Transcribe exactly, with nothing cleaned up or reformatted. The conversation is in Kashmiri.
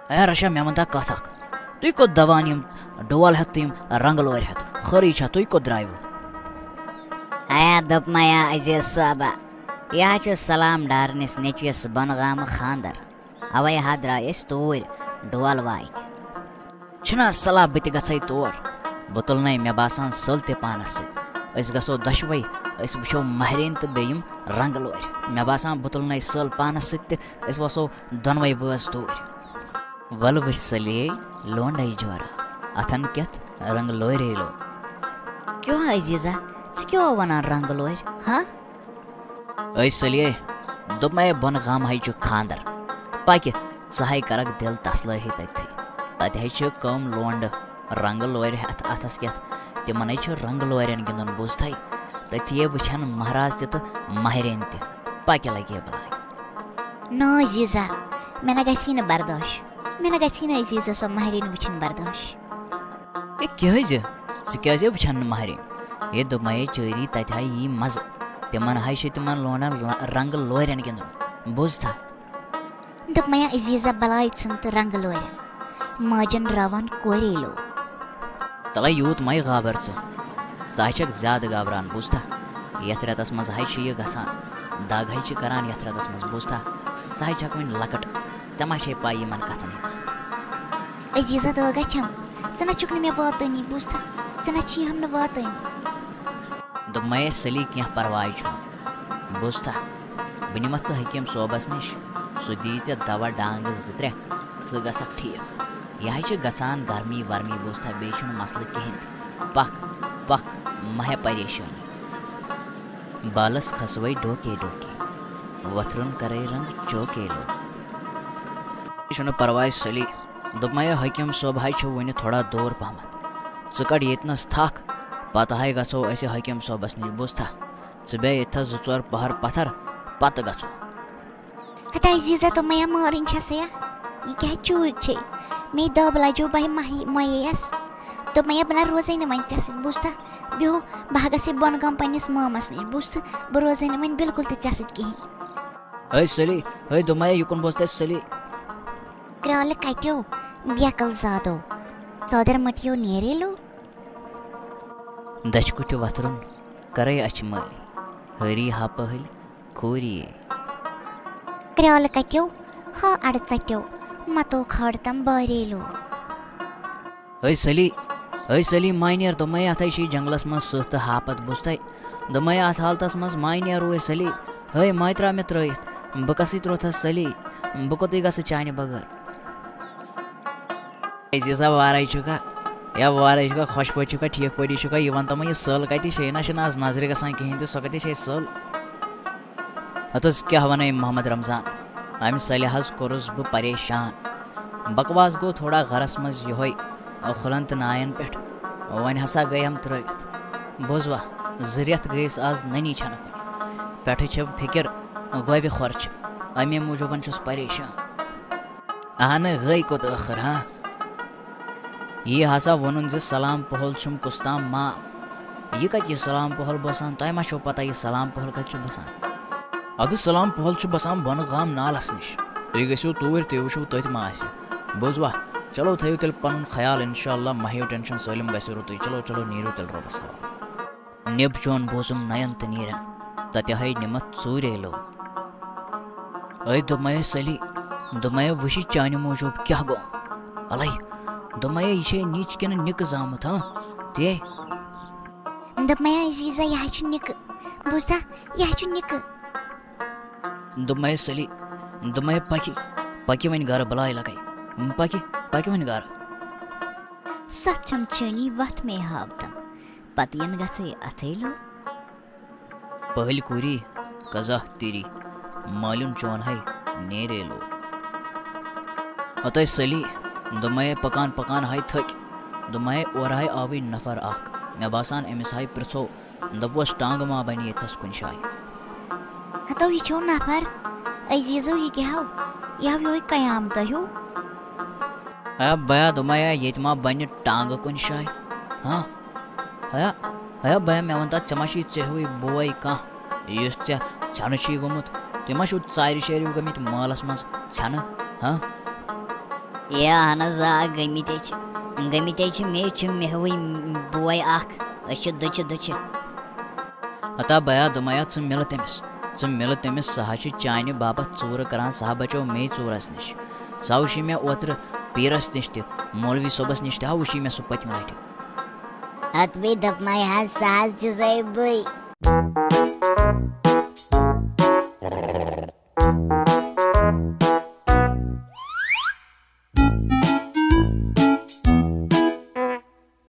اے رشا، مےٚ وَن تہ کتھ اکھ۔ تُہۍ کوٚت دوان یِم ڈول ہٮ۪تھ تہٕ یِم رنٛگہٕ لورِ ہٮ۪تھ؟ خٲرٕے چھا؟ تُہۍ کوٚت درٛایوٕ؟ ایا دوٚپ میا عزیز صٲبہ، یہِ حظ چھُ سلام ڈارنِس نیٚچوِس بۄنہٕ گامہٕ خانٛدر، اوے حظ درٛاے أسۍ توٗرۍ ڈول واینہِ۔ چھُنہ صلاح بہٕ تہِ گژھے تور؟ بہٕ تُلنَے مےٚ باسان سٔل تہِ پانَس سۭتۍ۔ أسۍ گژھو دۄشوَے، أسۍ وٕچھو مہرِنۍ تہٕ بیٚیہِ یِم رنٛگہٕ لورِ۔ مےٚ باسان بہٕ تُلنَے سٔل پانَس سۭتۍ تہٕ أسۍ وَسو دۄنوَے بٲژ توٗرۍ۔ وَلہٕ وٕچھ سٔلیے لونڈَے جورا، اَتھَن کٮ۪تھ رنٛگہٕ لورے لو۔ کیٛاہ عزیزہ، ژٕ کیٛاہ وَنان رنٛگہٕ لورِ، ہا؟ أے سٔلیے، دوٚپمَے بۄنہٕ گامہٕ ہَے چھُ خانٛدر۔ پَکہِ، ژٕ ہَے کَرَکھ دِل تسلٲہی تٔتھی۔ تَتہِ ہَے چھِ کَم لونڈٕ رنٛگہٕ لورِ ہٮ۪تھ اَتھَس کٮ۪تھ۔ تِمَن ہَے چھُ رنٛگہٕ لورٮ۪ن گِنٛدُن، بوٗزتھَے؟ تٔتھی ہے وٕچھَن مہراز تہِ تہٕ مہرِنۍ تہِ۔ پَکہِ لَگہِ ہے بَلاے۔ نا عزیزہ، مےٚ نہ گژھی نہٕ برداش۔ مےٚ نہ گژھی نہٕ عزیزہ سۄ مہرِنۍ وٕچھِنۍ برداش۔ ہے کیٛازِ؟ ژٕ کیٛازِ وٕچھَن نہٕ مہرِنۍ؟ ہے دوٚپمَے چٲری تَتہِ ہَے یی مَزٕ۔ تِمَن ہَے چھِ تِمَن لونڈَن ل-، رنٛگہٕ لورٮ۪ن گِنٛدُن۔ بوٗزتھا؟ دوٚپمَے عزیزہ بَلاے ژھٕن تہٕ رنٛگہٕ لورٮ۪ن۔ ماجَن راوان کورے لو۔ تَلَے یوٗت مَے گابر ژٕ۔ ژٕ ہَے چھَکھ زیادٕ گابران، بوٗزتھا؟ یَتھ رٮ۪تَس منٛز ہَے چھُ یہِ گژھان۔ دَگ ہَے چھِ کَران یَتھ رٮ۪تَس منٛز، بوٗزتھا؟ ژٕ ہَے چھَکھ وٕنہِ لۄکٕٹ۔ ژےٚ ما چھے پَے یِمَن کَتھَن ہِنٛز؟ عزیزہ دٲگا چھَم، ژٕ نہ چھُکھ نہٕ مےٚ واتٲنی، بوٗزتھا؟ ژٕ نہ چھِی ہَم نہٕ واتٲنی۔ دوٚپمَے سٔلی کینٛہہ پَرواے چھُنہٕ، بوٗزتھا؟ بہٕ نِمَتھ ژٕ حکیٖم صٲبَس نِش، سُہ دِیہِ ژےٚ دَوا ڈانٛگہٕ زٕ ترٛےٚ، ژٕ گژھکھ ٹھیٖک۔ یہِ ہَے چھِ گژھان گرمی ورمی، بوٗزتھا؟ بیٚیہِ چھُنہٕ مسلہٕ کِہیٖنۍ تہِ۔ پَکھ، پَکھ، مہ ہےٚ پریشٲنی۔ بالَس کھسوَے ڈوکے ڈوکے، وۄتھرُن کَرَے رنٛگ چوکے لو۔ یہِ چھُنہٕ پَرواے سٔلی، دوٚپمَے حکیٖم صٲب ہَے چھُ وٕنہِ تھوڑا دوٗر پَہمَتھ۔ ژٕ کَڑ ییٚتہِ نَس تھَکھ، پَتہٕ ہَے گژھو أسۍ حکیٖم صٲبَس نِش، بوٗزتھا؟ ژٕ بیٚہہ ییٚتہِ تھَس زٕ ژور پَہَر پَتھَر، پَتہٕ گژھو۔ ہتا عزیزہ، دوٚپمَے مٲرٕنۍ چھَسَے یا؟ یہِ کیٛاہ چوٗکۍ چھے؟ مے دَب لَجو بَہہِ مَہہِ مۄیے یَس۔ دوٚپمَے بہٕ نہ روزَے نہٕ وۄنۍ ژےٚ سۭتۍ، بوٗزتھا؟ بیٚہو، بہٕ ہا گژھٕ بۄنہٕ گام پنٛنِس مامَس نِش، بوٗزتھٕ؟ بہٕ روزَے نہٕ وۄنۍ بِلکُل تہِ ژےٚ سۭتۍ کِہیٖنۍ۔ ہے سٔلی، ہے دوٚپمَے یہِ کُن بوز تَتہِ سٔلی۔ کرٛالہٕ کَتیو، بیکل زادو، ژادر مٔٹیو نیرے لو۔ دَچھِ کُٹھِ وَتھرُن، کَرَے اَچھِ مٲلۍ، ہٲری ہاپہٕ ہٕلۍ، کھوٗریے۔ کرٛالہٕ کَتیو، ہا اَڑٕ ژَٹیو، مَتو کھاڑ تَم باریلو۔ ہے سٔلی، ہے سٔلی، ماینیر دوٚپمَے اَتھَے چھِ جنٛگلَس منٛز سٕہہ تہٕ ہاپت، بوٗزتھَے؟ دوٚپمَے اَتھ حالتَس منٛز ماینیر اوٗرۍ سٔلی۔ ہے ماے ترٛاو مےٚ ترٛٲیِتھ، بہٕ کَسٕے تروتھَس سٔلی؟ بہٕ کوٚتٕے گژھٕ چانہِ بغٲر؟ عزیزہ وارے چھُکھا؟ یا وارے چھُکھا، خۄش پٲٹھۍ چھُکھا، ٹھیٖک پٲٹھی چھُکھا؟ یہِ وَن تہٕ مےٚ، یہِ سٲل کَتہِ چھے؟ نہ چھِنہٕ آز نظرِ گژھان کِہیٖنۍ تہِ، سۄ کَتہِ چھے سٲل؟ ہَتہٕ حظ کیٛاہ وَنَے محمد رمضان، اَمہِ سٲلہِ حظ کوٚرُس بہٕ پریشان۔ بکواس گوٚو تھوڑا گَرَس منٛز یِہوٚے کھُلَن تہٕ نایَن پٮ۪ٹھ، وۄنۍ ہسا گٔے یِم ترٛٲوِتھ۔ بوزوا، زٕ رٮ۪تھ گٔیَس آز نٔنی چھَنہٕ کُنہِ۔ پٮ۪ٹھٕ چھِ فِکِر گوبہِ خۄر چھِ، اَمے موٗجوٗبَن چھُس پریشان۔ اہنہٕ گٔے کوٚت ٲخٕر، ہا؟ یی ہسا ووٚنُن زِ سلام پوہل چھُم کُس تام مام۔ یہِ کتہِ یہِ سلام پوہل بسان؟ تۄہہِ ما چھو پتہ یہِ سلام پوہل کتہِ چھُ بسان؟ ادٕ سلام پوہل چھُ بسان بۄنہٕ گام نالس نِش۔ تُہۍ گٔژھِو توٗرۍ، تُہۍ وٕچھِو تٔتھۍ ما آسہِ۔ بوزوا؟ چلو تھٲیِو تیٚلہِ پنُن خیال، انشاءاللہ مہ ہیٚیِو ٹینشن، سٲلِم گژھِ رُتُے۔ چلو چلو، نیٖرِو تیٚلہِ رۄبس حوالہٕ۔ نیٚب چون بوزُم نَیَن تہٕ نیٖرٮ۪ن، تَتہِ ہَے نِمَتھ ژوٗرے لو۔ أے دوٚپمَے سٔلی، دوٚپمَے وٕچھِ چانہِ موٗجوٗب کیٛاہ گوٚو۔ اَلَے، دوٚپمَے یہِ چھے نِچ کِنہٕ نِکہٕ زامُت، ہاں؟ تے؟ دوٚپمَے عزیزہ، یہِ ہا چھُ نِکہٕ۔ بوٗزتھا، یہِ ہا چھُ نِکہٕ۔ دوٚپمَے سٔلی، دوٚپمَے پَکہِ، پَکہِ وۄنۍ گَرٕ بَلاے لَگَے۔ پَکہِ، پَکہِ وۄنۍ گَرٕ۔ ستھ چھم چٲنی وتھ مے ہاوتن، پتہٕ ین گژھے اتھے لو۔ پہل کوری قضا تیری، مالیُن چون ہے نیرے لو۔ ہتاے سلی، دوٚپمَے پکان پکان ہاے تھٔکۍ، دوٚپمَے اورٕ ہاے آوٕے نفر اکھ، مےٚ باسان أمِس ہاے پرٛژھو، دوٚپُس ٹانٛگہٕ ما بنہِ ییٚتہِ تھَس کُنہِ جایہِ۔ ہتو یہِ چھو نفر، عزیزو یہِ کیٛاہ ہو، یہِ ہو یِہوٚے قیامتہ ہیوٗ۔ ہے بیا دوٚپمَے ییٚتہِ ما بنہِ ٹانٛگہٕ کُنہِ جایہِ، ہاں؟ ہیا، ہیا بیا مےٚ وَن تہٕ ژےٚ ما چھُے ژےٚ ہیوٗے بوے کانٛہہ یُس ژےٚ ژھٮ۪نہٕ چھُے گوٚمُت؟ تُہۍ ما چھِو ژارِ شیرِو گٔمٕتۍ مٲلَس منٛز ژھٮ۪نہٕ، ہاں؟ اے اہن حظ، آ، گٔمٕتۍ ہے چھِ۔ گٔمٕتۍ ہے چھِ، مے چھِ مےٚ ہیوٗے بوے اکھ۔ أسۍ چھِ دُچھِ دُچھِ۔ ہتا بیا دوٚپمَے ہا، ژٕ مِلہٕ تٔمِس۔ ژٕ مِلہٕ تٔمِس، سُہ حظ چھُ چانہِ باپتھ ژوٗرٕ کران، سُہ ہا بچو مے ژوٗرس نِش۔ سُہ ہا وٕچھے مےٚ اوترٕ پیٖرس نِش تہِ، مولوی صٲبس نِش تہِ ہا وٕچھے مےٚ سُہ پٔتمہِ لٹہِ۔ اتھ بیٚیہِ دوٚپمَے حظ، سُہ حظ چھُسَے بٕے۔